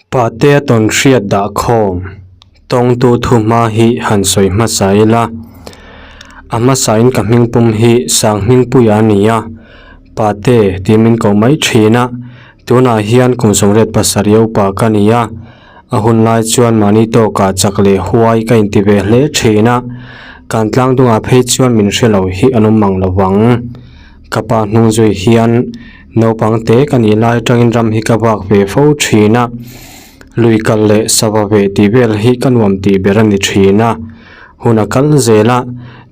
Patea tawn hriat dah khawm tawngtu thuhma hi han sawi hmasa ila. A hmasain ka hmingpum hi Sanghmingpuia a ni a, Pate tih min koh mai thin a, tunah hian kum 87 upa ka ni a, a hun lai chuan mahni tawkah chak leh huai ka inti ve hle thin a, kan tlangdungah phei chuan min hre lo hi an awm mang lo vang. Ka pa hnung zui hian naupang te ka nih lai atangin ram hi ka vak ve fo thin a, lui kal leh sava ve tih vel hi ka nuam tih ber a ni thin a. Hun a kal zel a,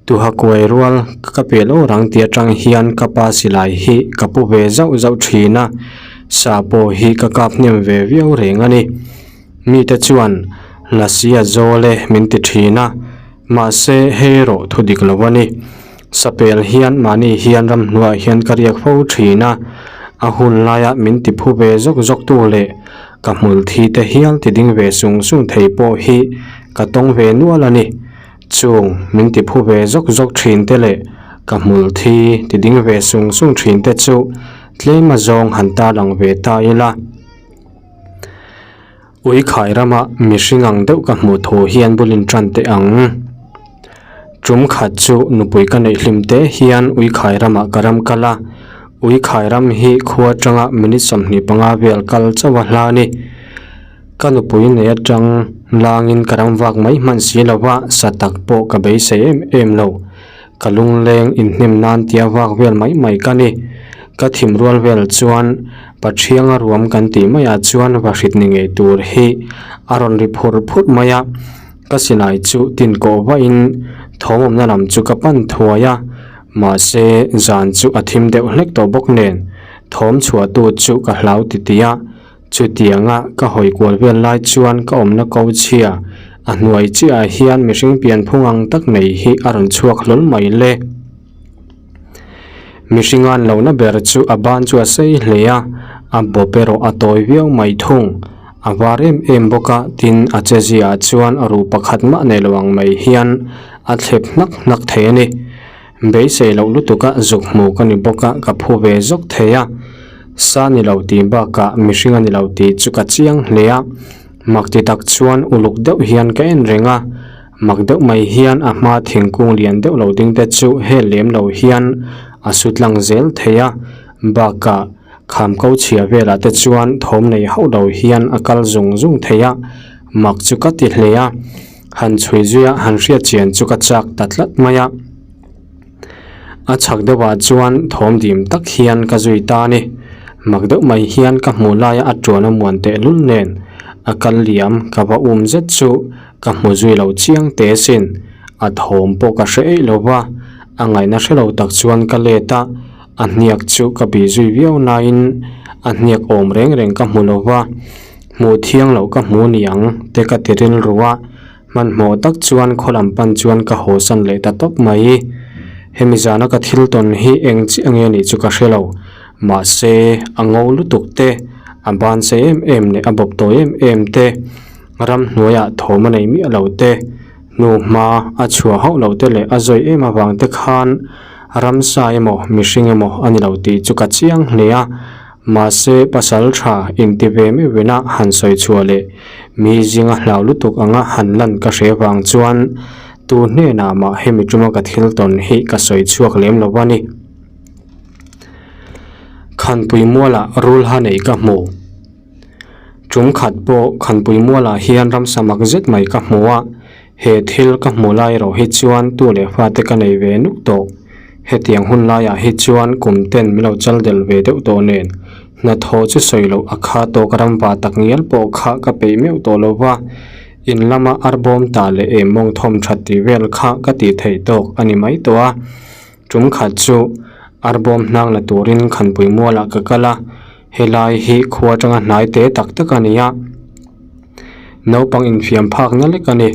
tuha kuai rual ka pel awr ang tih atang hian ka pa silai hi ka pu ve zauh zauh thin a, sa pawh hi ka kap hnem ve viau reng a ni. Mite chuan Lasi a zawl e min ti thin a, mahse hei erawh thu dik lo a ni. Sapel hian mahni hian ramhnuaiah hian ka riak fo thin a, a hun laia min ti phu ve zawk zawk tu leh ka hmul thi te hial ti ding ve sung sung thei pawh hi ka tawng ve nual a ni. Chung min ti phu ve zawk zawk thin te leh ka hmul thi ti ding ve sung sung thin te chu tlem a zawng han tarlang ve ta ila. Ui khai rama mihring ang deuh ka hmuh thu hian bul in tan teh ang. Tum khat chu nupui ka neih hlim te hian ui khai ramah ka ram kal a, ui khai ram hi khua atanga minute 25 vel kal chauh a hla a ni. Ka nupui nei atang langin ka ram vak mai hman si lova sa tak pawh ka beisei em em lo. Ka lungleng inhnem nan tia vak vel mai mai ka ni. Ka thim rual vel chuan Pathianga ruam kan tih maiah chuan va hrit ni ngei tur hi a rawn ri phur phur mai a. Ka silai chu tin kawh vahin thawmawmna lam chu ka pan thuai a, mahse zan chu a thim deuh hlek tawh bawk nen thawm chhuahtu chu ka hlau titih a. Chutianga ka hawi kual vel lai chuan ka awmna ko chhia a hnuai chiahah hian mihring pianphung ang tak nei hi a rawn chhuak hlawl mai le. Mihring an lohna ber chu a ban chu a sei hle a, a bawp erawh a tawi viau mai thung. A var em em bawk a, tin a che ziahah chuan a ruh pakhat mah nei lo ang mai hian a thlep hnak hnak thei a ni. Beisei loh lutuka zuk hmu ka ni bawk a, ka phu ve zawk thei a. Sa ni lo tih bakah mihring a ni lo tih chu ka chiang hle a. Mak ti tak chuan uluk deuh hian ka en reng a. Mak deuh mai hian a hma thingkung lian deuh lo ding te chu hel lem lo hian a su tlang zel thei a, bakah kham ko chhia velah te chuan thawm nei hauh lo hian a kal zung zung thei a, mak chu ka ti hle a, han chhui zui a han hriat chian chu ka chak ta tlat mai a. A chhak deuhah chuan thawm dim tak hian ka zui ta a ni. Mak deuh mai hian ka hmuh laia a tuan a muan tehlul nen a kal liam ka va um zet chu Ka hmu zui lo chiang teh asin, a thawm pawh ka hre eih lo va, a ngaihna hre lo tak chuan ka let a, a hniak chu ka bih zui viau nain a hniak awm reng reng ka hmu lo va, hmuh thiang loh ka hmu niang te ka ti rilru a, hmanhmawh tak chuan khaw lam pan chuan ka hawsan leh ta tawp mai. Hemi zana ka thil tawn hi eng chiah nge nih chu ka hre lo, mahse a ngo lutuk te, a ban sei em em leh a bawp tawi em em te, Ramhnuaiah thawm a nei miah lo te, hnuhma a chhuah hauh lo te leh a zawi em avang te khan ramsa emaw mihring emaw a ni lo tih chu ka chiang hle a. Mahse pasal tha inti ve meuhvina han sawi chhuah leh mi zinga hlau lutuk anga han lan ka hre vang chuan tu hnenah mah hemi tuma ka thil tawn hi ka sawi chhuak lem lo a ni. Khanpui mualah rul ha nei ka hmu. Tum khat pawh Khanpui mualah hian ramsa mak zet mai ka hmu a, he thil ka hmu lai erawh hi chuan tu leh fate ka nei ve nuk tawh. Hetiang hun laiah hi chuan kum ten min lo chal del ve deuh tawh nen, hnathawh chu sawi loh a kha tawk ramva tak ngial pawh kha ka peih meuh tawh lo va, in lama arbawm tah leh em mawng thawm that tih vel kha ka tih theih tawk a ni mai tawh a. Tum khat chu arbawm hnang la turin Khanpui mualah ka kal a. Helai hi khua atanga hnai te tak tak a ni a, naupang infiam phak na lek a ni.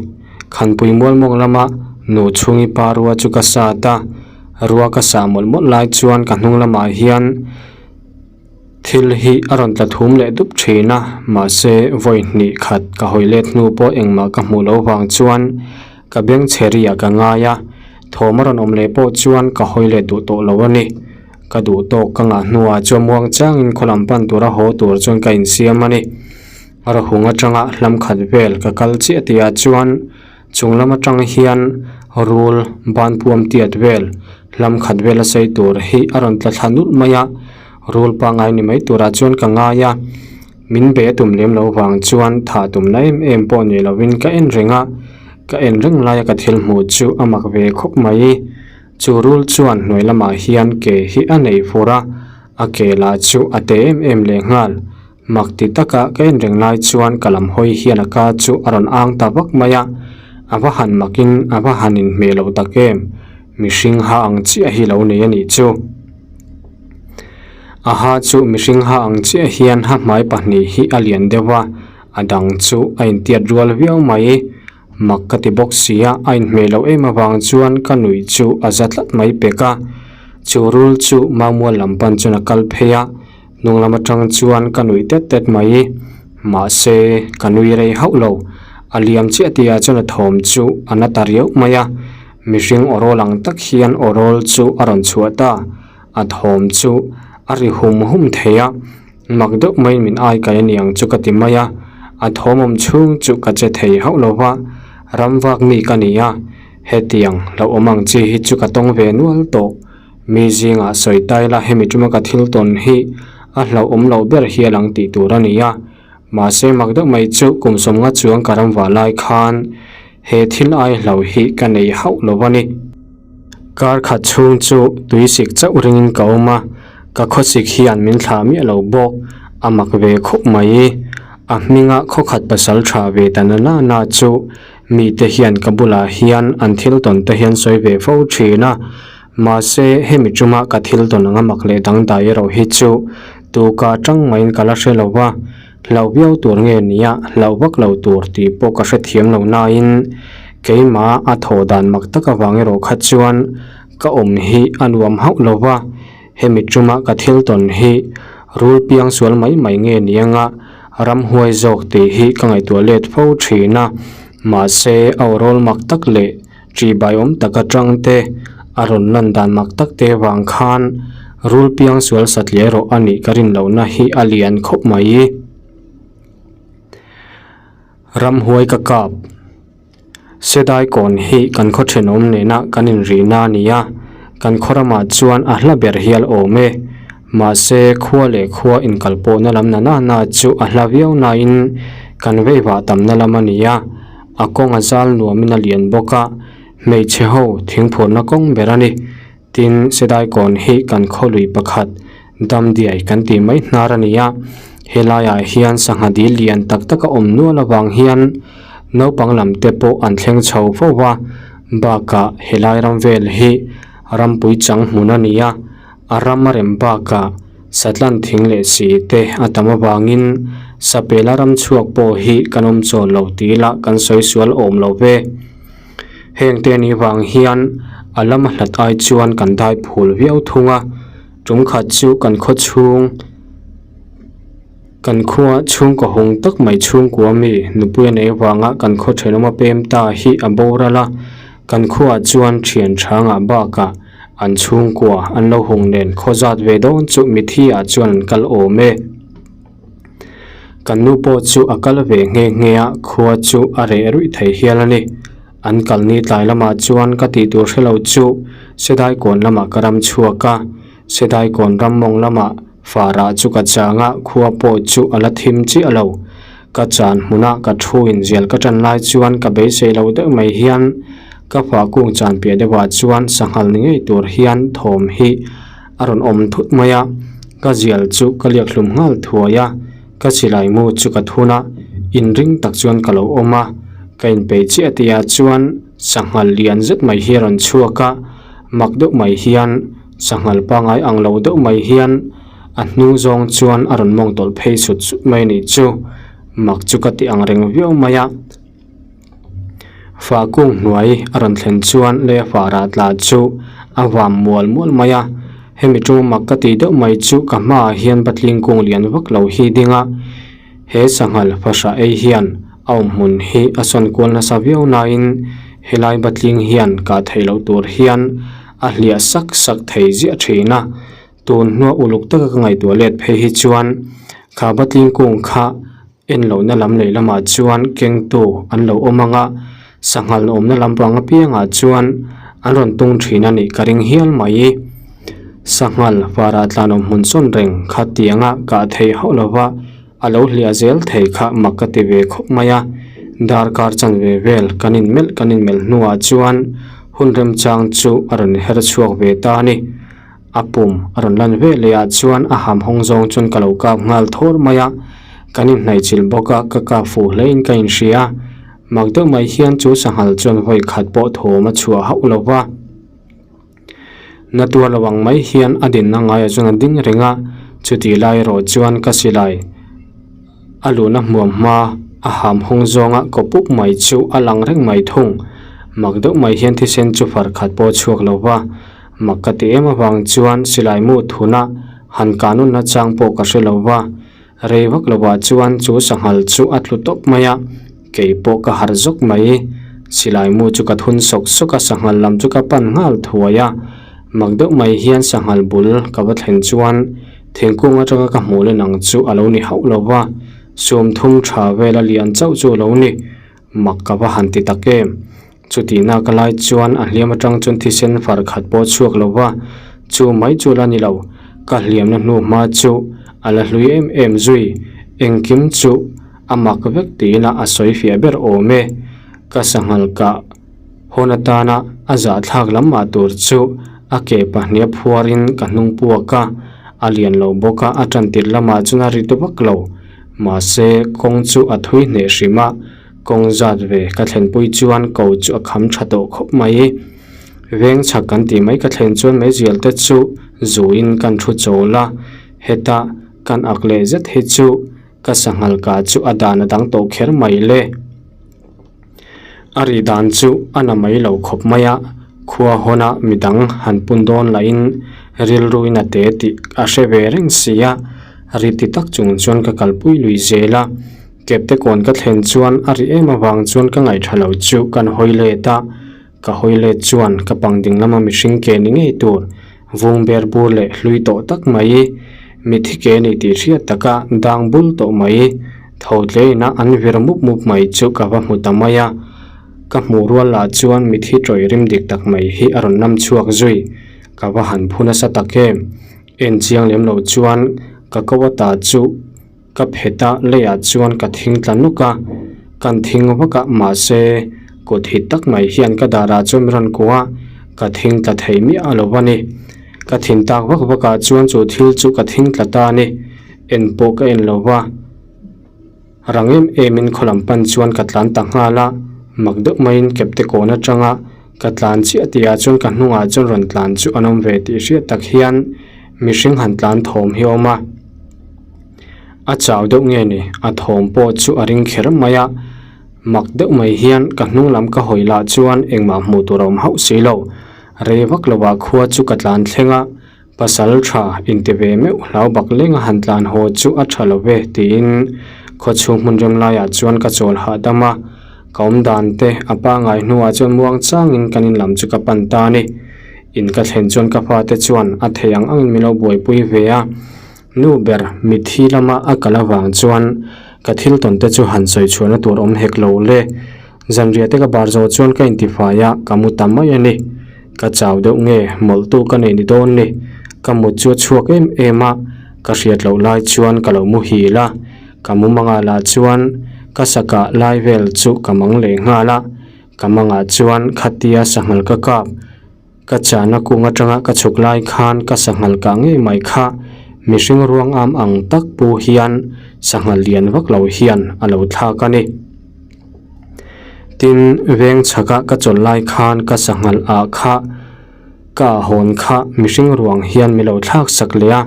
Khanpui mual mawng lama nu chhungi pa rua chu ka sat a, rua ka sah mawlh mawlh lai chuan ka hnung lamah hian thil hi a rawn tla thum leh dup thin a, mahse vawi hnih khat ka hawi let hnu pawh engmah ka hmuh loh vang chuan ka beng chhe riah ka ngai a, thawm a rawn awm leh pawh chuan ka hawi let duh tawh lo a ni. Ka duh tawk ka ngah hnuah chuan muang changin khaw lam pan tura haw tur chuan ka insiam a ni. Rahung atanga hlam khat vel ka kal chiah tih ah chuan chung lam atang hian rul ban puam tiat vel hlam khat vel a sei tur hi a rawn tla thla nulh mai a rul pangai ni mai turah chuan ka ngai a min be a tum lem loh vang chuan thah tumna em em pawh ni lovin ka en reng a ka en reng laia ka thil hmuh chu a mak ve khawp mai. Chu rul chuan hnuai lamah hian ke hi a nei fur a a ke lah chu a te em em leh nghal. Mak ti taka ka en reng lai chuan ka lam hawi hian a ka chu a rawn ang ta vak mai a, a va han makin a va han inhmeh lo tak em, mihring ha ang chiah hi lo nei a nih chu. A ha chu mihring ha ang chiah hian ha hmai pahnih hi a lian deuh a, a dang chu a intiat rual viau mai. Mak ka ti bawk si a, a inhmeh loh em avang chuan ka nuih chu a za tlat mai pek a. Chu rul chu Mamual lam pan chuan a kal phei a, hnung lam atang chuan ka nuih tet tet mai. Mahse, ka nui rei hauh lo. A liam chiah tihah chuan a thawm chu a na ta riau mai a, mihring aw rawl ang tak hian aw rawl chu a rawn chhuah ta. A thawm chu a ri hum hum thei a. Mak deuh maiin min ai kai a ni ang chu ka ti mai a, a thawm awm chhung chu ka che thei hauh lo va, ram vak mi ka ni a, hetiang hlauhawm ang chi hi chu ka tawng ve nual tawh. Mi zingah sawi tai la hemi tuma ka thil tawn hi a hlauhawm loh ber hial ang tih tur a ni a, mahse mak deuh mai chu kum sawmnga chuang ka ram vah lai khan he thil ai hlauh hi ka nei hauh lo a ni. Kar khat chhung chu tui sik chauh ringin ka awm a, ka khawsik hian min thlah miah lo bawk, a mak ve khawp mai. A hminga khawkhat pasal tha ve ta na na na chu mite hian ka bulah hian an thil tawn te hian sawi ve fo thin a, mahse hemi tuma ka thil tawn anga mak leh dangdai erawh hi chu tuka tang maiin ka la hre lo va, Hlauh viau tur nge nia, hlauh vak lo tur tih pawh ka hrethiam lo nain keimah a thawh dan mak tak avang erawh kha chuan ka awm hi a nuam hauh lo va, hemi tuma ka thil tawn hi rul piang sual mai mai nge ni anga ramhuai zawk tih hi ka ngaihtuah let fo thin a, mahse a aw rawl mak tak leh ṭihbai awm tak aṭang te a rawn lan dan mak tak te vang khan rul piang sual satliah erawh a nih ka rin lohna hi a lian khawp mai. Ramhuai ka kap Sedai kawn hi kan khaw thenawm nena kan inrihna a ni a, kan khaw ramah chuan a hla ber hial awm e. Mahse khua leh khua inkalpawhna lam na na na chu a hla viau nain kan veivah tamna lam a ni a. A kawng a zal nuamin a lian bawk a, hmeichhe ho thingphurna kawng ber a ni. Tin, Sedai kawn hi kan khawlui pakhat Damdiai kan tih mai hnar a ni a, helaiah hian sangha dil lian tak tak a awm nual avang hian naupang lam te pawh an thleng chho fo va, bakah helai ram vel hi rampui chang hmun a ni a. A ram a rem bakah satlan thing leh si te a tam avangin sapela ram chhuak pawh hi kan awm chawl lo tih lah kan sawi sual awm lo ve. Heng te ni vang hian a lama hlat ai chuan kan dai phul viau thung a, tum khat chu kan khaw chhung kan khua chhungkaw hung tak mai chhungkua mi nupui a nei avanga kan khaw thenawm a pem ta hi a boral a, kan khuaah chuan thian thangah bakah An chhungkua an lo hung nen khaw zat ve dawn chu mithi ah chuan an kal awm e. Kan nu pawh chu a kal ve nghe nghe a, khua chu a reh ruih thei hial a ni. An kal ni tlai lamah chuan ka tih tur hre lo chu Sedai kawn lamah ka ram chhuak a, Sedai kawn ram mawng lamah Farah chu ka chang a, khua pawh chu a la thim chiah lo. Ka chan hmuna ka thu inzial ka tan lai chuan ka beisei lo deuh mai hian ka fah kung chan piah deuhah chuan sanghal ni ngei tur hian thawm hi a rawn awm thut mai a, ka zial chu ka liak hlum nghal thuai a, ka silai mu chu ka thun a, inring tak chuan ka lo awm a, ka inpeih chiah tihah chuan sanghal lian zet mai hi a rawn chhuak a, mak deuh mai hian sanghal pangai ang lo deuh mai hian A hnung zawng chuan a rawn mawng tawlh phei sut sut mai a nih chu. Mak chu ka ti ang reng viau mai a. Fah kung hnuai a rawn thlen chuan lei a fah rah tla chu a vam mual mual mai a. Hemi ṭung mak ka tih deuh mai chu ka hmaah hian patling kung lian vak lo hi ding a. He sanghal fahrah ei hian a awm hmun hi a sawn kual nasa viau nain helai patling hian kah theih loh tur hian a hliah sak sak thei ziah ṭhin a. Tun hnua uluk taka ka ngaihtuah let phei hi chuan kha patling kung kha. En lohna lam leh lamah chuan kengtu an lo awm ang a, sanghal awmna lampang apiangah chuan an rawn tung thin a nih ka ring hial mai. Sanghal varah tlanawm hmun sawn reng kha tianga kah theih hauh lova a lo hliah zel thei kha mak ka ti ve khawp mai a, darkar chanve vel kan inmelh kan inmelh hnuah chuan hun remchang chu a rawn her chhuak ve ta a ni. A pum a rawn lan ve leh ah chuan a ham hawng zawng chuan ka lo kap nghal thawr mai a, kan inhnaihchilh bawk a, ka kap fuh hle in ka inhria. Mak deuh mai hian chu sanghal chuan vawi khat pawh thawm a chhuah hauh lo va. Na tuar lo ang mai hian a dinna ngaiah chuan a ding reng a, chutih lai erawh chuan ka silai a luhna hmuam hma a ham hawng zawnga kaw pup mai chu a lang reng mai thung. Mak deuh mai hian thisen chu far khat pawh a chhuak lo va. Mak ka ti em avang chuan silai mu thuna han kanunna chang pawh ka hre lo va, rei vak lovah chuan chu sanghal chu a tlu tawp mai a, kei pawh ka harh zawk mai. Silai mu chu ka thun sawk sawk a, sanghal lam chu ka pan nghal thuai a, mak deuh mai hian sanghal bul ka va thlen chuan thingkung atanga ka hmuh len ang chu a lo ni hauh lo va, sumthum tha vela lian chauh chu a lo ni. Mak ka va han ti tak em? Chutihna ka lai chuan a hliam atang chuan thisen far khat pawh a chhuak lo va, chu mai chu la ni lo, ka hliamna hnu hma chu a la hlui em em zui, engkim chu a mak vek tiin a sawi fiah ber awm e. Ka sanghal kah hawn atana a zahthlak lam mah tur chu a ke pahnih a phuarin ka hnung puak a, a lian lo bawk a, a tantir lamah chuan a rit vak lo. Mahse, kawng chu a thui hneh hrim a, kawng zat ve ka thlenpui chuan ko chu a kham tha tawh khawp mai. Veng chhak kan tih mai ka thlen chuan meizial te chu zuin kan thu chawl a, heta kan ak leh zet hi chu ka sanghal ka chu a dan a dang tawh kher mai le. A ri dan chu a na mai lo khawp mai a, khua hawna midang han pun dawn lahin rilruin a te tih a hre ve reng si a, ri ti tak chung chuan ka kalpui lui zel a. Kepte kawn ka thlen chuan a ri em avang chuan ka ngaihṭha lo chu kan hawi let a, ka hawi let chuan ka pang ding lama mihring ke ni ngei tur vung ber bur leh hlui tawh tak mai, mithi ke ni tih hriat taka dang bul tawh mai. Tho tleina an vir mup mup mai chu ka va hmu ta mai a, ka hmuh rual lah chuan mithi tawih rim dik tak mai hi a rawn nam chhuak zui, ka va han phu nasa tak em? En chiang lem lo chuan ka ko ata chu ka phet a, leiah chuan ka thing tla nuk a, kan thing vak a, mahse kut hit tak mai hian ka darah chuan min rawn kuah a, ka thing tla thei miah a lo va ni. Ka thin tak vak vak ah chuan chu thil chu ka thing tla ta a ni. En pawh ka en lo va, rang em em in khaw lam pan chuan ka tlan ta nghal a, mak deuh maiin kepte kawn atanga ka tlan chiah tih ah chuan ka hnungah chuan rawn tlan chu an awm ve tih hriat tak hian mihring han tlan thawm hi a awm a, a chau deuh nge ni a thawm pawh chu a ring kher mai a, mak deuh mai hian ka hnung lam ka hawi lah chuan engmah hmuh tur a awm hauh si lo, rei vak lo ah khua chu ka tlan thleng a. Pasal tha inti ve meuh hlau bak leng a han tlan haw chu a tha lo ve tiin khawchhung hmun rem laiah chuan ka chawl hahdam a, ka awm dan te a pangai hnuah chuan muang changin kan in lam chu ka pan ta a ni. In ka thlen chuan ka fate chuan a thei ang angin min lo buaipui ve a, nu ber mithi lama a kal avang chuan ka thil tawn te chu han sawi chhuahna tur awm hek lo le. Zanriah te ka bar zawh chuan ka intifai a, ka mu ta mai a ni. Ka chau deuh nge mawlhtu ka nei ni dawn ni. Ka mut chu a chhuak em em a, ka hriat loh lai chuan ka lo muhil a. Ka mumangah lah chuan ka sakah lai vel chu ka mang leh nghal a, ka mangah chuan khatia sanghal ka kap. Ka chahna kung atanga ka chhuk lai khan ka sanghal kah ngei mai kha mihring ruang am ang tak pu hian sanghal lian vak lo hian a lo thlak a ni. Tin, veng chhaka ka chawlh lai khan ka sanghal ah kha ka ah hawn kha mihring ruang hian mi lo thlak sak leh a,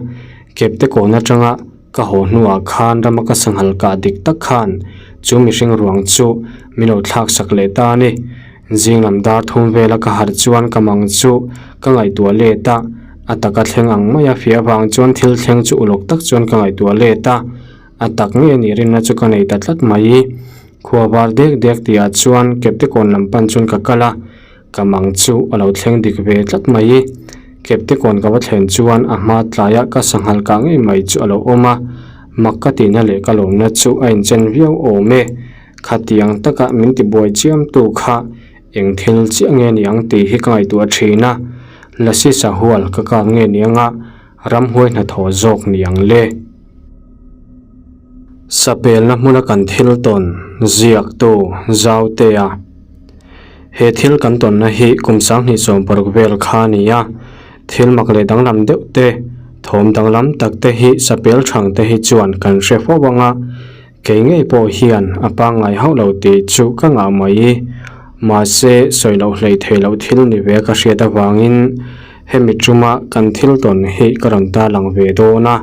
kepte kawn atanga ka haw hnuah khan rama ka sanghal kah dik tak khan chu mihring ruang chu mi lo thlak sak leh ta a ni. Zing lam dar thum vela ka harh chuan ka mang chu ka ngaihtuah let a, a taka thleng ang mai a fiah avang chuan thil thleng chu ulawk tak chuan ka ngaihtuah let a, a tak nge nih rinna chu ka nei ta tlat mai. Khua var dek dek tihah chuan kepte kawn lam pan chuan ka kal a, ka mang chu a lo thleng dik ve tlat mai. Kepte kawn ka va thlen chuan a hma tlaiah ka sanghal kah ngei mai chu a lo awm a. Mak ka tihna leh ka lawmna chu a inchen viau awm e. Khatiang taka min tibuai chiamtu kha eng thil chiah nge ni ang tih hi ka ngaihtuah thin a. Lasi sahual ka kap nge ni anga ramhuai hnathawh zawk ni ang le. Sapelna hmuna kan thil tawn ziaktu Zautea. He thil kan tawnna hi kum 2016 vel kha a ni a. Thil mak leh danglam deuh te, thawm danglam tak te hi sapel thang te hi chuan kan hre fo ang a, kei ngei pawh hian a pangngai hauh lo tih chu ka ngah mai. Mahse, sawi loh hlei thei loh thil ni ve ka hriat avangin hemi tuma kan thil tawn hi ka rawn tarlang ve dawn a,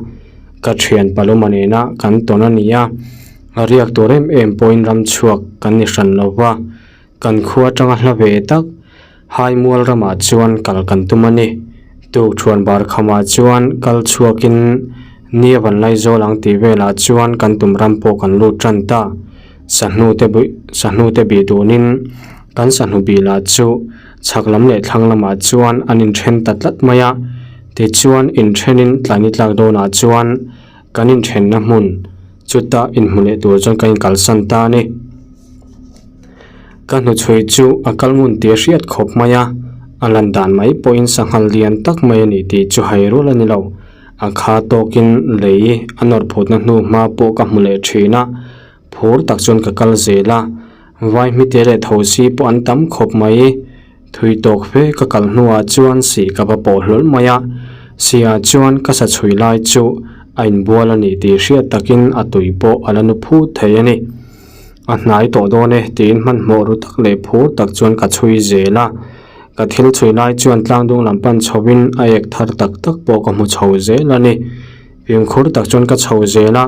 ka thian Paloma nena kan tawn a ni a, riak tur em em pawhin ramchhuak kan ni hran lo va. Kan khua atanga hla ve tak Haimual ramah chuan kal kan tum a ni. Tuk thuan bar khamah chuan kal chhuakin ni a van lai zawl ang tih velah chuan kan tum ram pawh kan lut tan ta. Sahnu te sahnu te bih dunin kan sahnu bih lah chu chhak lam leh thlang lamah chuan an inthen ta tlat mai a. Tichuan inthenin tlai ni tlak dawnah chuan kan inthenna hmun chuta inhmu leh tur chuan kan inkalsan ta a ni. Ka hnuchhui chu a kal ngun tih a hriat khawp mai a, a lan dan mai pawhin sanghal lian tak mai a ni tih chu hai rual a ni lo. A kha tawkin lei a nawr phutna hnu hma pawh ka hmu leh thin a, phur tak chuan ka kal zel a, vai hmite leh thosi pawh an tam khawp mai. Thui tawk fe ka kal hnuah chuan sih ka va pawh hlawl mai a, sihah chuan ka sa chhui lai chu a inbual a ni tih hriat takin a tui pawh a la nu phut thei a ni. A hnai tawh dawn e tiin hmanhmawh ru tak leh phur tak chuan ka chhui zel a, ka thil chhui lai chuan tlang dung lam pan chhoin a ek thar tak tak pawh ka hmu chho zel a ni. Fimkhur tak chuan ka chho zel a,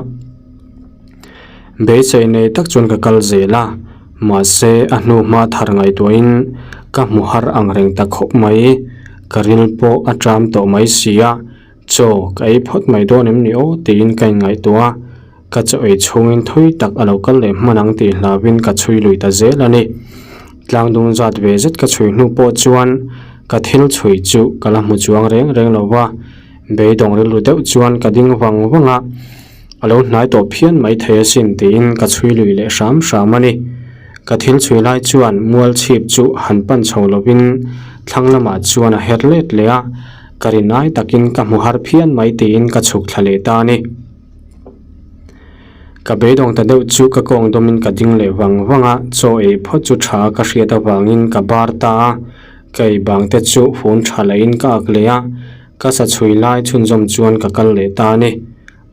beisei nei tak chuan ka kal zel a, mahse a hnu hma thar ngaihtuahin ka hmu har ang reng ta khawp mai, ka ril pawh a ṭam tawh mai si a, chaw ka ei phawt mai dawn em ni aw tiin ka inngaihtuah a, ka chaw ei chhungin thui tak a lo kal leh hman ang tih hlauhin ka chhui lui ta zel a ni. Tlang dung zat ve zet ka chhui hnu pawh chuan ka thil chhui chu ka la hmu chuang reng reng lo va. Beidawng rilru deuh chuan ka ding vang vang a, a lo hnai tawh phian mai thei asin tiin ka chhui lui leh hram hram a ni. Ka thil chhui lai chuan mual chhip chu han pan chho lovin thlang lamah chuan a her let leh a, ka rin ai takin ka hmu har phian mai tiin ka chhuk thla leh ta a ni. Ka beidawng ta deuh chu ka kawng dawmin ka ding leh vang vang a, chaw ei phawt chu tha ka hriat avangin ka bar ta a, ka ei bang te chu fun tha lahin ka ak leh a, Ka sa chhui lai chhunzawm chuan ka kal leh ta a ni.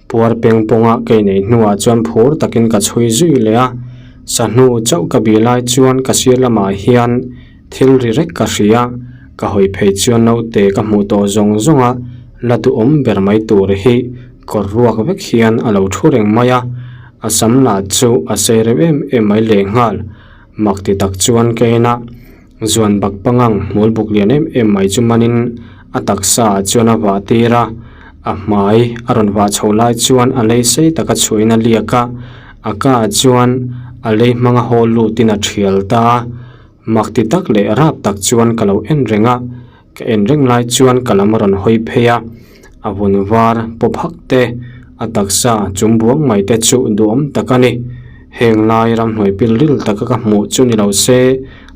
Puar peng pawnga ka inei hnuah chuan phur takin ka chhui zui leh a. Sa hnu chauh ka bih lai chuan ka sir lamah hian thil ri rek ka hria. Ka hawi phei chuan naute ka hmuh tawh zawng zawng a, la duhawm ber mai tur hi kawr ruak vek hian a lo thu reng mai a. A sam lah chu a sei reuh em em mai lehnghal. Mak ti tak chuan ka en a. Zuan bak pangang hmul buk lian em em mai chu manin a taksa ah chuan a vah tir a, a hmai a rawn vah chho lai chuan a lei sei taka chhuahin a liak a, a ka ah chuan a lei hmanga haw lutin a thial ta a, mak ti tak leh rap tak chuan ka lo en reng a, Ka en reng lai chuan ka lam a rawn hawi phei a, a vun var pawp hak te, a taksa chung buang mai te chu duhawm tak a ni. Heng lai ramhnuai pil ril taka ka hmuh chu ni lo se,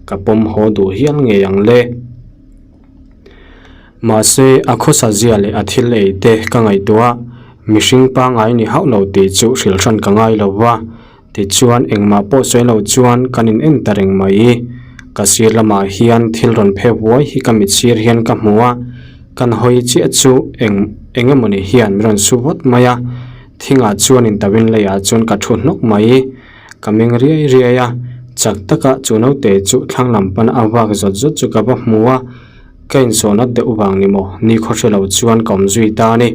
ka pawm haw duh hial ngei ang le. Mahse, a khawsa zia leh a thil ei te ka ngaihtuah a, mihring pangngai ni hauh lo tih chu hrilh hran ka ngai lo va. Tichuan engmah pawh sawi lo chuan kan in en ta reng mai. Ka sir lamah hian thil rawn phe vuai hi ka mit sir hian ka hmu a, kan hawi chiah chu eng eng emawni hian min rawn su vawt mai a, thingah chuan in tawin leiah chuan ka thu hnawk mai. Ka meng riai riai a, chak taka chu naute chu thlang lam pana a vak zawt zawt chu ka va hmu a, ka insawhnat deuh vang ni maw ni khaw hre lo chuan ka awm zui ta a ni.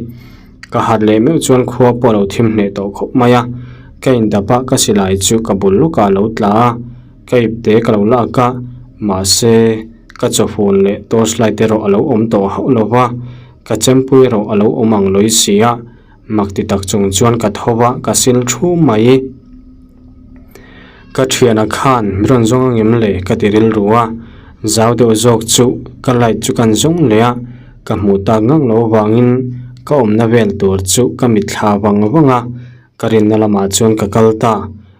Ka harh leh meuh chuan khua pawh a lo thim hneh tawh khawp mai a, ka indap a, ka silai chu ka bul lawkah a lo tla a, ka ipte ka lo lak a, mahse ka chawfun leh torch light erawh a lo awm tawh hauh lo va, ka chempui erawh a lo awm ang lawi si a, mak ti tak chung chuan ka tho va, ka sil thu mai. Ka thiana khan mi rawn zawng angem le ka ti rilru a, zau deuh zawk chu ka light chu kan zawng leh a, ka hmuh tak ngang lo avangin ka awmna vel tur chu ka mitthla vang vang a. Ka rinna lamah chuan ka kal ta.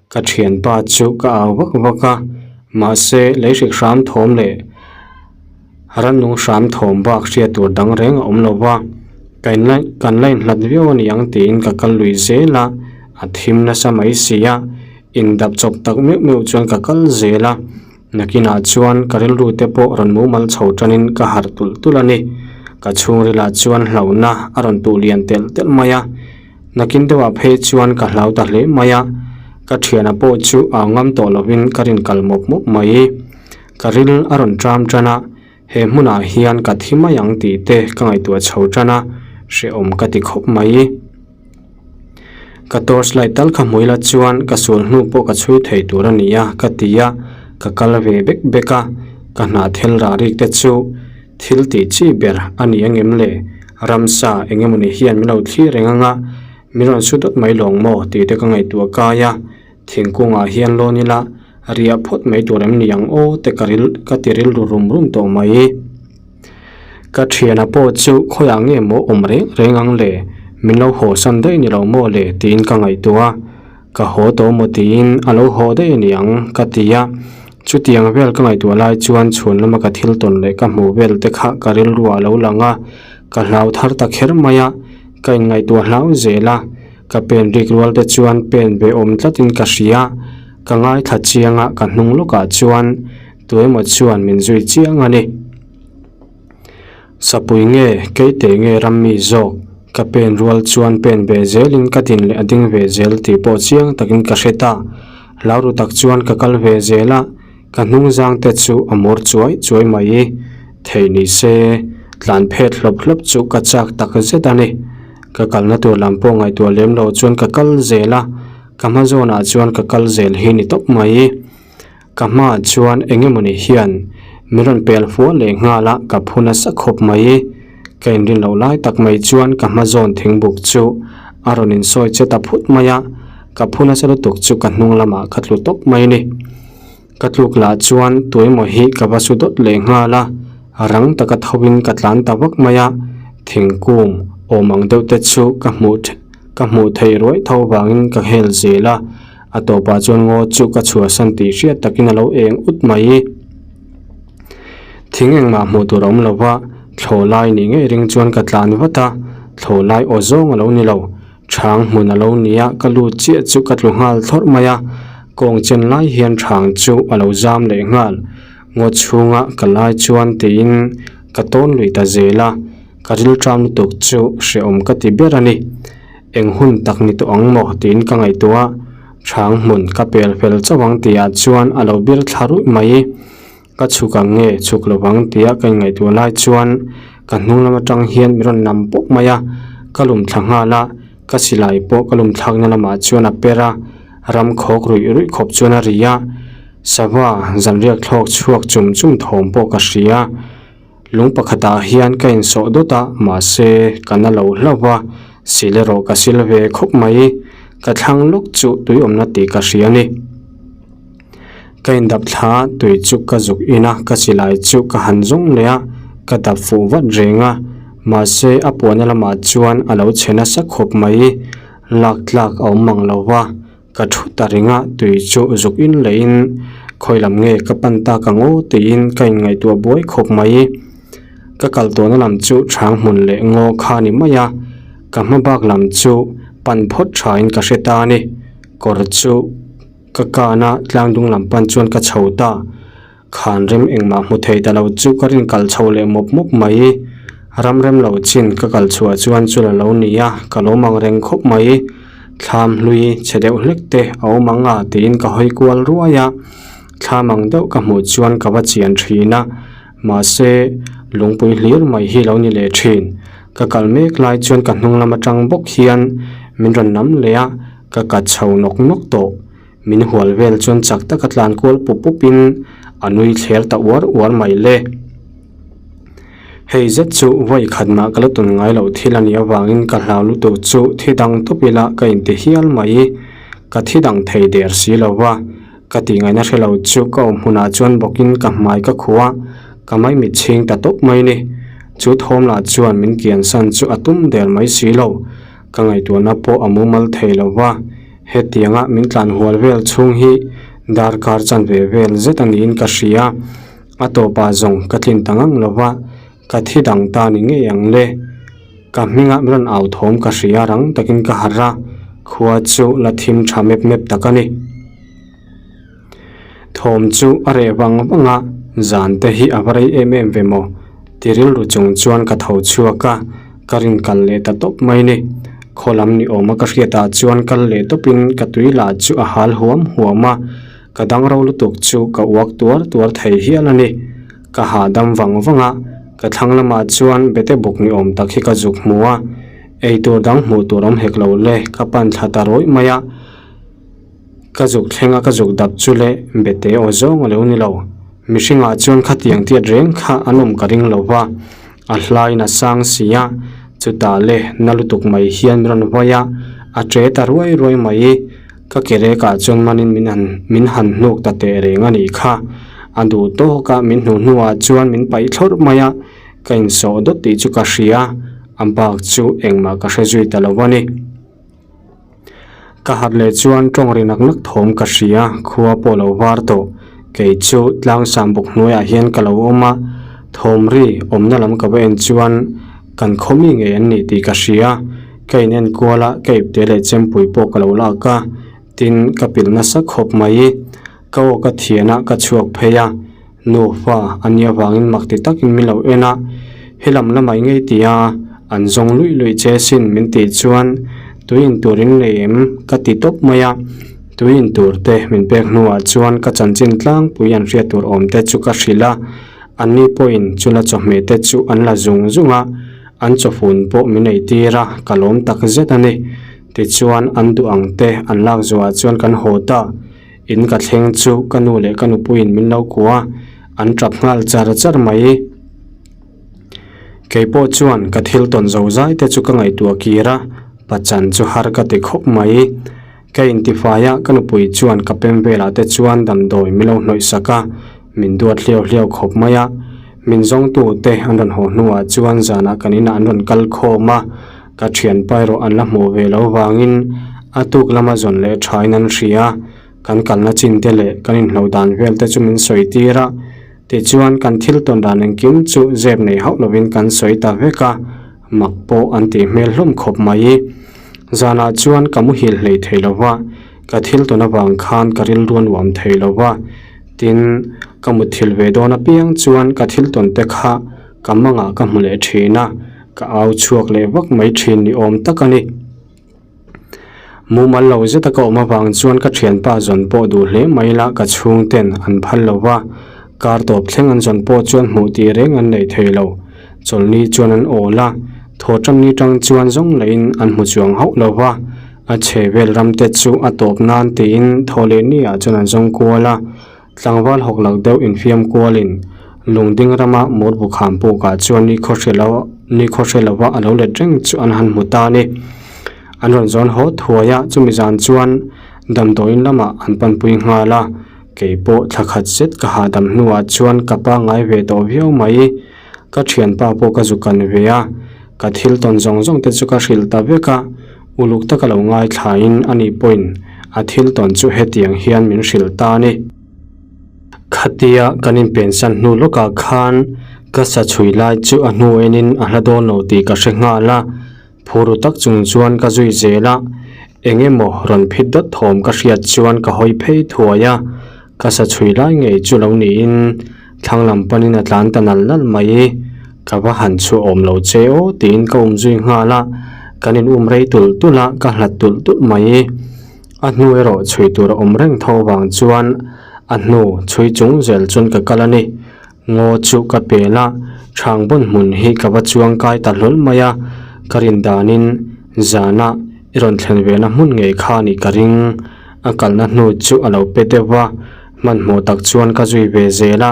Ka thianpa chu ka au vak vak a, mahse lei hrik hram thawm leh rannung hram thawm bak hriat tur dang reng a awm lo va. Ka in la kan la inhlat viau a ni ang tiin ka kal lui zel a, a thim nasa mai si a, indap chawp tak meuh meuh chuan ka kal zel a. Nakinah chuan ka rilru te pawh rawn mumal chho tanin ka harh tulh tulh a ni. Ka chhungrilah chuan hlauhna a rawn tuh lian telh telh mai a. Nakin deuhah phei chuan ka hlau ta hle mai a. Ka thiana pawh chu au ngam tawh lovin ka rin kal mawp mawp mai. Ka ril a rawn ṭam ṭan a, he hmunah hian ka thi mai ang tih te ka ngaihtuah chho ṭan a, hrehawm ka ti khawp mai. Ka torch light tal kha hmui la chuan ka sul hnu pawh ka chhui thei tur a ni a ka ti a, ka kal ve bek bek a, ka hnah thel rah rik te chu thil tih chi ber a ni angem le, ramsa eng emawni hian min lo thlir reng anga min rawn su dawt mai lawng maw tih te ka ngaihtuah kai a, thingkungah hian lawn ila riah phawt mai tur em ni ang aw te ka ril ka ti rilru rum rum tawh mai. Ka thiana pawh chu khawiah nge maw awm reng reng ang le, min lo haw san daih ni lo maw le tiin ka ngaihtuah a, ka haw tawh maw tiin a lo haw daih a ni ang ka ti a, chutiang vel ka ngaihtuah lai chuan chhuan lama ka thil tawn leh ka hmuh vel te kha ka rilruah a lo lang a, ka hlau thar ta kher mai a, ka inngaihtuah hlau zel a, ka pen rik rual te chuan pen ve awm tlatin ka hria, ka ngaithla chiang a ka hnung lawkah chuan Tuemaw chuan min zui chiang a ni. Sapui nge, keite nge rammi zawk? Ka pen rual chuan pen ve zelin ka din leh a ding ve zel tih pawh chiang takin ka hre ta. Hlau ru tak chuan ka kal ve zel a, ka hnungzang te chu a mur chuai chuai mai. Theih ni se, tlan phet hlawp hlawp chu ka chak tak zet a ni. Ka kalna tur lam pawh ngaihtuah lem lo chuan ka kal zel a, ka hma zawnah chuan ka kal zel hi ni tawp mai. Ka hmaah chuan eng emawni hian min rawn pel fual leh nghal a, ka phu nasa khawp mai. Ka inrin loh lai tak mai chuan ka hma zawn thingbuk chu a rawn insawi che ta phut mai a, ka phu nasa lutuk chu ka hnung lamah ka tlu tawp mai a ni. Ka tluk lah chuan tuemaw hi ka va su dawt leh nghal a, rang taka tho in ka tlan ta vak mai a, thingkung awm ang deuh te chu ka hmuh ka hmuh theih ruai tho vangin ka hel zel a. A tawpah chuan ngaw chu ka chhuahsan tih hriat takin a lo eng ut mai. Thing engmah hmuh tur a awm lo va, thlawh lai nih ngei ring chuan ka tlan vat a, thlawh lai aw zawng a lo ni lo. Thang hmun a lo ni a, ka lut chiah chu ka tlu nghal thlawrh mai a, kawng chen lai hian thang chu a lo zam leh nghal. Ngaw chhunga ka lai chuan tiin ka tawn lui ta zel a, ka rilṭam lutuk chu hrehawm ka ti ber a ni. Eng hun tak ni tawh ang maw tiin ka ngaihtuah a, chhang hmun ka pel fel chauh ang tihah chuan a lo bir thla ruih mai. Ka chhuk ang nge chhuk lo vang tia ka inngaihtuah lai chuan ka hnung lam atang hian min rawn nam pawp mai a, ka lum thla nghal a, ka silai pawh ka lum thlakna lamah chuan a per a, ram khawk ruih ruih khawp chuan a ri a, sava zanriak thlawk chhuak chum chum thawm pawh ka hria. Lung pakhatah hian ka insawh dawt a, mahse ka na lo hlauh va, sil erawh ka sil ve khawp mai. Ka thlang lawk chu tui awmna tih ka hria a ni. Ka indap thla a, tui chu ka zuk in a, ka silai chu ka han zawng leh a, ka dap fuh vat reng a, mahse a puahna lamah chuan a lo chhe nasa khawp mai. Lak tlak a awm mang lo va. Ka thu ta ring a, tui chu zuk in leh in khawi lam nge ka pan tak ang aw tiin ka inngaihtuah buai khawp mai. Ka kal tawhna lam chu chhang hmun leh ngaw kha a ni mai a, ka hma bak lam chu pan phawt tha in ka hre ta a ni. Kawr chu ka kan a, tlang dung lam pan chuan ka chho ta. Khan rem engmah hmu thei ta lo chu ka rin kal chho leh mawp mawp mai. Ram rem lo chin ka kal chhuah chuan chu la lo ni a, ka lo mang reng khawp mai. Thlam hlui chhe deuh hlek te a awm ang a tiin ka hawi kual ruai a. Thlam ang deuh ka hmuh chuan ka va chian thin a, mahse lungpui hlir mai hi lo ni leh thin. Ka kal mek lai chuan ka hnung lam atang bawk hian min rawn nam leh a, ka kat chho nawk nawk tawh. Min hual vel chuan chak taka tlan kual pup pup in a nui thler ta uar uar mai le. Hei zet chu vawi khat mah ka la tun ngai loh thil a nih avangin ka hlau lutuk chu thi dang tawp ila ka inti hial mai. Ka thi dang thei der si lo va, ka tih ngaihna hre lo chu ka awm hmunah chuan bawkin ka hmai ka khuh a, ka maimit chhing ta tawp mai ni. Chu thawm lah chuan min kiansan chu a tum der mai si lo. Ka ngaihtuahna pawh a mumal thei lo va, hetianga min tlan hual vel chhung hi darkar chanve vel zet a niin ka hria. A tawpah zawng ka tlin ta ngang lo va, ka thi dang ta ni ngei ang le. Ka hminga min rawn au thawm ka hria rang takin ka harh a, khua chu la thim tha mep mep tak a ni. Thawm chu a reh vang vang a, zan te hi a va rei em em ve maw? Ti rilru chung chuan ka tho chhuak a, ka rin kal leh ta tawp mai ni. Khaw lam ni awma ka hriatah chuan kal leh tawpin ka tui lah chu a hal huam huam a, ka dang ro lutuk chu ka uak tuar tuar thei hial a ni. Ka hahdam vang vang a, ka thlang lamah chuan bete buk ni awm tak hi ka zuk hmu a, eitur dang hmuh tur awm hek lo le, ka pan thla ta rawih mai a. Ka zuk thleng a ka zuk dap chu le bete aw zawng a lo ni lo. Mihringah chuan khatiang tiat reng kha an awm ka ring lo va, a hlaiin a sang si a, chutah le na lutuk mai hian min rawn vawi a, a che ta ruai ruai mai. Ka ke rekah chuan manin min han min han hnuk ta teh reng a nih kha. A duh tawk a min hnuh hnuah chuan min paih thlawrh mai a, ka insawh dawt tih chu ka hria, a bak chu engmah ka hre zui ta lo a ni. Ka harh leh chuan tawng ri nak nak thawm ka hria, khua pawh lo var tawh. Kei chu tlang sam buk hnuaiah hian ka lo awm a, thawm ri awmna lam ka va en chuan kan khaw mi ngei an nih tih ka hria. Ka in en kual a, ka ipte leh chempui pawh ka lo lak a, tin ka pilh nasa khawp mai. Ka aw ka thian a, ka chhuak phei a, Nufa a nih avangin mak ti takin min lo en a, helam lamah i ngei ti a, an zawng luih luih che sin min tih chuan tui in tur in nei em ka ti tawp mai a, tui in tur te min pek hnuah chuan ka chanchin tlangpui an hriat tur awm te chu ka hrilh a, anni pawhin chula chawhmeh te chu an la zung zung a, an chawfun pawh min ei tir a, ka lawm tak zet a ni. Tichuan an duh ang te an lak zuah chuan kan haw ta. In ka thleng chu ka nu leh ka nupuiin min lo kuah a, an tap nghal char char mai. Kei pawh chuan ka thil tawn zo zai te chu ka ngaihtuah kir a, pachan chu har ka ti khawp mai. Ka intifai a, ka nupui chuan ka pem velah te chuan damdawi min lo hnawih sak a, min duat hliau hliau khawp mai a. Min zawngtu te an rawn haw hnuah chuan zanah kan inah an rawn kal khawm a, ka thianpa erawh an la hmuh ve lo vangin a tuk lama zawn leh thain an hria. Kan kalna chin te leh kan inhloh dan vel te chu min sawi tir a, tichuan kan thil tawn dan engkim chu zep nei hauh lovin kan sawi ta vek a, mak pawh an tih hmel hlawm khawp mai. Zanah chuan ka muhil hlei thei lo va, ka thil tawn avang khan ka rilru a nuam thei lo va, tin ka mutthilh ve dawn apiang chuan ka thil tawn te kha ka mangah ka hmu leh thin a, ka au chhuak leh vak mai thin ni awm tak a ni. Mumal lo zeta ka awm avang chuan ka thianpa zawn pawh duh hle mai la ka chhungten an phal lo va, kar tawp thleng an zawn pawh chuan hmuh tih reng an nei thei lo. Chawlhni chuan an awl a, thaw tanni tang chuan zawng lahin an hmu chuang hauh lo va, a chhe vel ram te chu a tawp nan tiin thaw leh ni ah chuan an zawng kual a. Tlangval hawk lak deuh infiam kualin Lungding rama Murbu kham pukah chuan ni khaw hre lo ni khaw hre lova a lo let reng chu an han hmu ta a ni. An rawn zawn haw thuai a, chumi zan chuan damdawiin lamah an panpui nghal a, kei pawh thla khat zet ka hahdam hnuah chuan ka pangngai ve tawh viau mai. Ka thianpa pawh ka zu kan ve a, ka thil tawn zawng zawng te chu ka hrilh ta vek a, uluk taka lo ngaithlain ani pawhin a thil tawn chu hetiang hian min hrilh ta a ni. Khatia kan inpensan hnu lawkah khan ka sa chhui lai chu a hnu enin a hla dawn lo tih ka hre nghal a, phuru tak chung chuan ka zui zel a, eng emaw rawn phit dawt thawm ka hriat chuan ka hawi phei thuai a, Ka sa chhui lai ngei chu lo niin thlang lam panin a tlan ta nal nal mai. Ka va han chhuah awm lo che aw tiin ka um zui nghal a, kan in um rei tulh tulh a, ka hlat tulh tulh mai. A hnu erawh chhui tur a awm reng tho vang chuan a hnu chhui chung zel chuan ka kal a ni. Ngaw chu ka pel a, thang bawn hmun hi ka va chuang kai ta hlawl mai a, ka rin danin zana i rawn thlen ve na hmun ngei kha a nih ka ring. A kalna hnu chu a lo pe deuh va, hmanhmawh tak chuan ka zui ve zel a,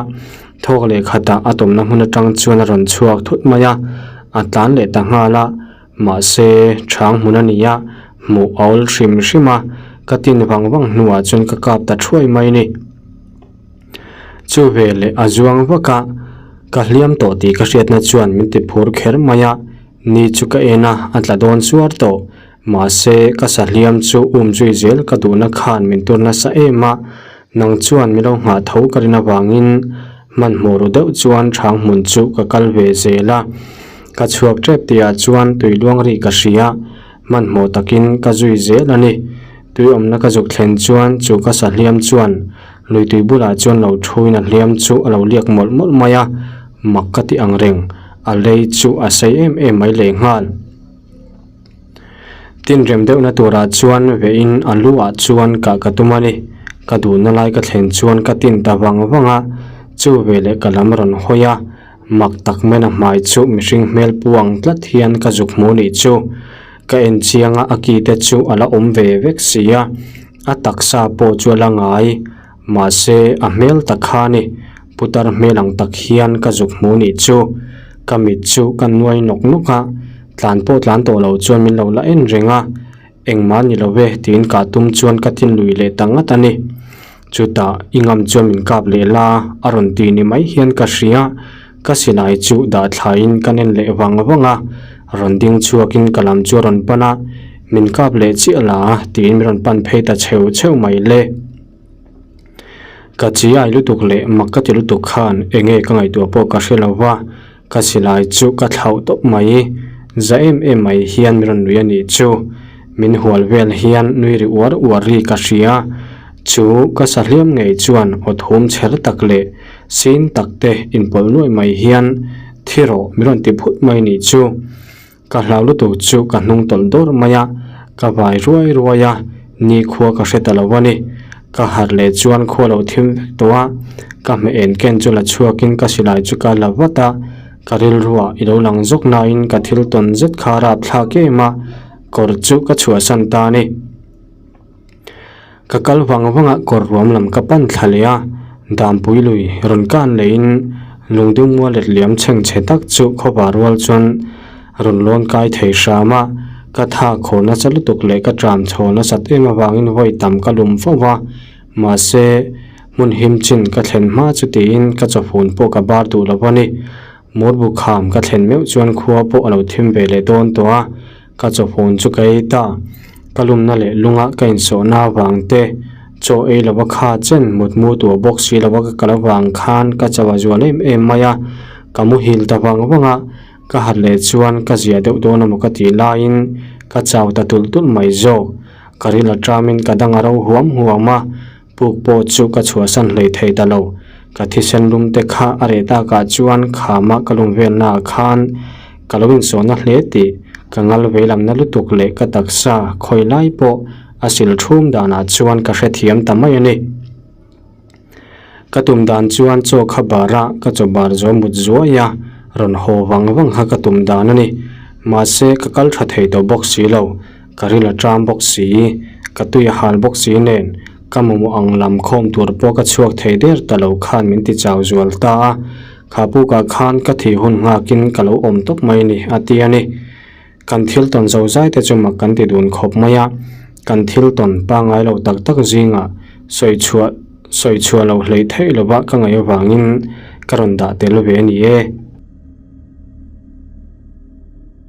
thawk leh khatah a tawmna hmun atang chuan a rawn chhuak thut mai a, a tlan leh ta nghal a, mahse chhang hmun a ni a, hmuh a awl hrim hrim a, ka tin vang vang hnuah chuan ka kap ta thuai mai ni. Chu veleh a zuang vak a, ka hliam tawh tih ka hriatna chuan min ti phur kher mai a, ni chu ka en a, a tla dawn chuar tawh. Mahse, ka sahliam chu um zui zel ka duhna khan min tur nasa em a, nang chuan min lo nghah tho ka rin avangin hmanhmawh ru deuh chuan hrang hmun chu ka kal ve zel a. Ka chhuak tep tihah chuan tui luang ri ka hria, hmanhmawh takin ka zui zel a ni. Tui awmna ka zuk thlen chuan chu ka sahliam chuan lui tui bulah chuan lo thuin a hliam chu a lo liak mawlh mawlh mai a, mak ka ti ang reng, a lei chu a sei em em mai lehnghal. Tin rem deuhna turah chuan vehin a lu ah chuan kah ka tum a ni. Ka duhna lai ka thlen chuan ka tin ta vang vang a, chu veleh ka lam rawn hawi a, mak tak main a hmai chu mihring hmel pu ang tlat hian ka zuk hmu nih chu. Ka en chiang a, a ki te chu a la awm ve vek si a, a taksa pawh chu a la ngai, mahse a hmel tak kha a ni. Putar hmel ang tak hian ka zuk hmu nih chu. Ka mit chu ka nuai nawk nawk a, tlan pawh tlan tawh lo chuan min lo la en reng a, engmah ni lo ve tiin kah tum chuan ka tin lui leh ta ngat a ni. Chutah i ngam chuan min kap leh la a rawn ti ni mai hian ka hria, ka silai chu dah thlaiin ka nen leh vang vang a, rawn ding chhuakin ka lam chu a rawn pan a, min kap leh chiah la tiin min rawn pan phei ta chheu chheu mai le. Ka chiai lutuk leh mak ka ti lutuk khan enge ka ngaihtuah pawh ka hre lo va, ka silai chu ka thlauh tawp mai. Za em em mai hian min rawn nui a nih chu. Min hual vel hian nui ri uar uar ri ka hria. Chu ka sahliam ngei chuan aw thum chher tak leh sin tak te inpawlh nuaih mai hian thi rawh min rawn ti phut mai nih chu. Ka hlau lutuk chu ka hnung tawlh dawr mai a, ka vai ruai ruai a, nikhua ka hre ta lo a ni. Ka harh leh chuan khua lo thim vek tawh a, ka hmeh en ken chu la chhuakin ka silai chu ka la vat a, ka rilruah i lo lang zawk nain ka thil tawn zet kha a rapthlak em a, kawr chu ka chhuahsan ta a ni. Ka kal vang vang a kawr ruam lam ka pan thla leh a, Dampui lui rawn kan leiin lungdum mual let liam chheng chhe tak chu khawpa rual chuan rawn lawn kai thei hram a, ka tha khaw nasa lutuk leh ka tram chho nasat em avangin vawi tam ka lum fo va, mahse hmun him chin ka thlen hma chu tiin ka chawfun pawh ka bar duh lo a ni. Murbu kham ka thlen meuh chuan khua pawh a lo thim ve leh dawn tawh a. Ka chawpawn chu ka ei ta. Ka lumna leh lunga ka insawhna avang te, chaw ei lova kha chen mutmu tuah bawk si lova ka kal avang khan ka chau a zual em em mai a. Ka muhil ta vang vang a, ka harh leh chuan ka zia deuh dawn emaw ka tih laiin ka chau ta tulh tulh mai zawk. Ka ril a tamin ka dang a ro huam huam a, puk pawh chu ka chhuahsan hlei thei ta lo. Ka thisen lum te kha a reh takah chuan khama ka lum velnaah khan ka lo insawhna hle tih ka ngal veilamna lutuk leh ka taksa khawi lai pawh a sil thum danah chuan ka hrethiam ta mai a ni. Ka tum dan chuan chaw kha bara ka chaw bar zo mut zuai a, rawn haw vang vang kha ka tum dan a ni. Mahse ka kal tha thei tawh bawk si lo. Ka ril a ṭam bawk si, ka tui a hal bawk si nen, ka mamawh ang lam khawm tur pawh ka chhuak thei der ta lo khan min ti chau zual ta a, kha pukah khan ka thih hun nghakin ka lo awm tawp mai ni a ti a ni. Kan thil tawn zo zai te chu mak kan ti dun khawp mai a, kan thil tawn pangngai lo tak tak zingah sawi chhuah sawi chhuah lo hleih theih lova ka ngaih avangin ka rawn dah tel ve a ni e.